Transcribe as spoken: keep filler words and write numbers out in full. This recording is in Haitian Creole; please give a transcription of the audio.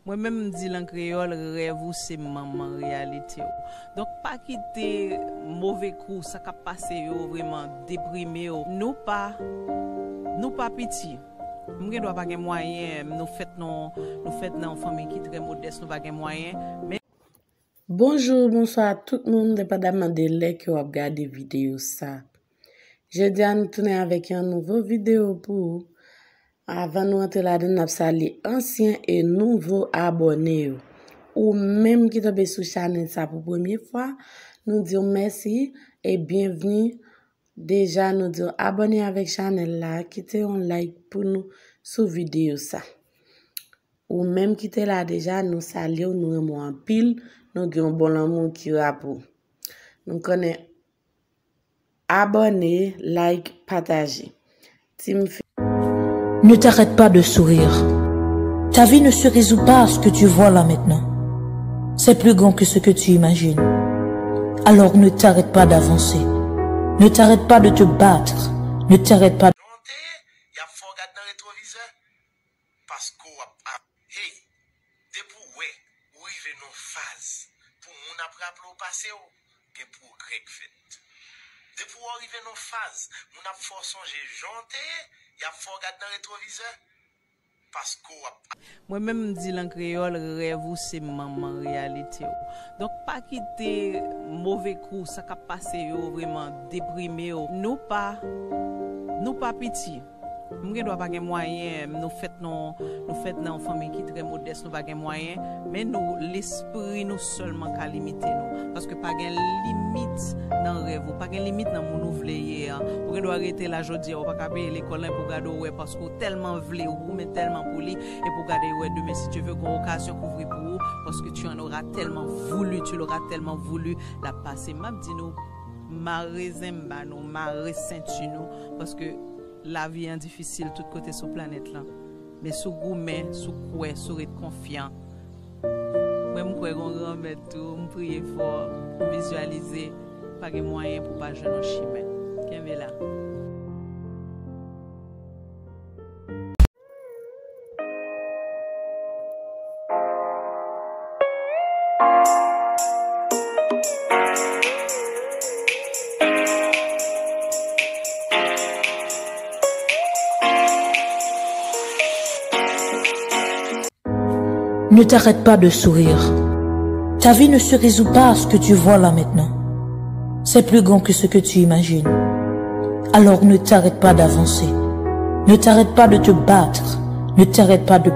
Mwen menm m di l an kreyòl, rèv ou se manman reyalite w. Donk pa kite move kou, sa k ap pase yo vrèman deprime w. Nou pa, nou pa piti. M gen dwa pa gen mwayen, nou fèt nan, nou fèt nan yon fanmi ki trè modès, nou pa gen mwayen, men Bonjou, bonswa tout moun, depandamman de lè ke w ap gade videyo sa. Jodi a, nou tounen avèk yon nouvo videyo pou ou. Avan nou antre ladan, n ap salye ansyen e nouvo abòne yo. Ou menm ki tonbe sou chanèl sa pou premye fwa, nou di w mèsi e byenvni. Deja, nou di w abòne avèk chanèl la, kite yon like pou nou sou videyo sa. Ou menm ki te la deja, nou salye w, nou renmen w anpil, nou gen yon bon lanmou ki ra pou ou. Nou konnen abòne, like, pataje. Team Fi- Ne t'arrête pas de sourire. Ta vie ne se résout pas à ce que tu vois là maintenant. C'est plus grand que ce que tu imagines. Alors ne t'arrête pas d'avancer. Ne t'arrête pas de te battre. Ne t'arrête pas. Jan w te ye, y ap fè w gad nan retwovizè. Paske w ap, ap, hey, depi w wè, ou rive nan yon faz, pou moun ap raple w pase w, gen pwogrè k fèt. Depi w wè w rive nan yon faz, moun ap fè w sonje jan w te ye, y ap fè w gad nan retwovizè, paske w ap. Mwen menm m di l an kreyòl, rèv ou se manman reyalite w. Donk pa kite move kou, sa k ap pase yo vrèman deprime w. Nou pa, nou pa piti. M gen dwa pa gen mwayen, nou fèt nan, nou fèt nan yon fanmi ki trè modès, nou pa gen mwayen, men nou, lespri nou sèlman ka limite nou. Paske pa gen limit nan rèv ou, pa gen limit nan moun ou vle ye a. Ou gen dwa rete la jodi a, ou pa ka peye lekòl lan, epi w gade w wè, paske w tèlman vle, ou goumen tèlman pou li, epi w gade w wè demen, si Dye ve, gon okazyon k ouvri pou ou, paske tu en auras tellement voulu, tu l'auras tellement voulu, l ap pase. M ap di nou, mare zen m ba nou, mare senti nou, paske lavi an difisil tout kote sou planèt lan. Men si w goumen, si w kwè, si w ret konfyan, mwen m kwè gon Granmèt tou, m priye fò, m vizyalize, pa gen mwayen pou w pa jwenn yon chimen. Kenbe la. Ne t'arrête pas de sourire. Ta vie ne se résout pas à ce que tu vois là maintenant. C'est plus grand que ce que tu imagines. Alors ne t'arrête pas d'avancer. Ne t'arrête pas de te battre. Ne t'arrête pas de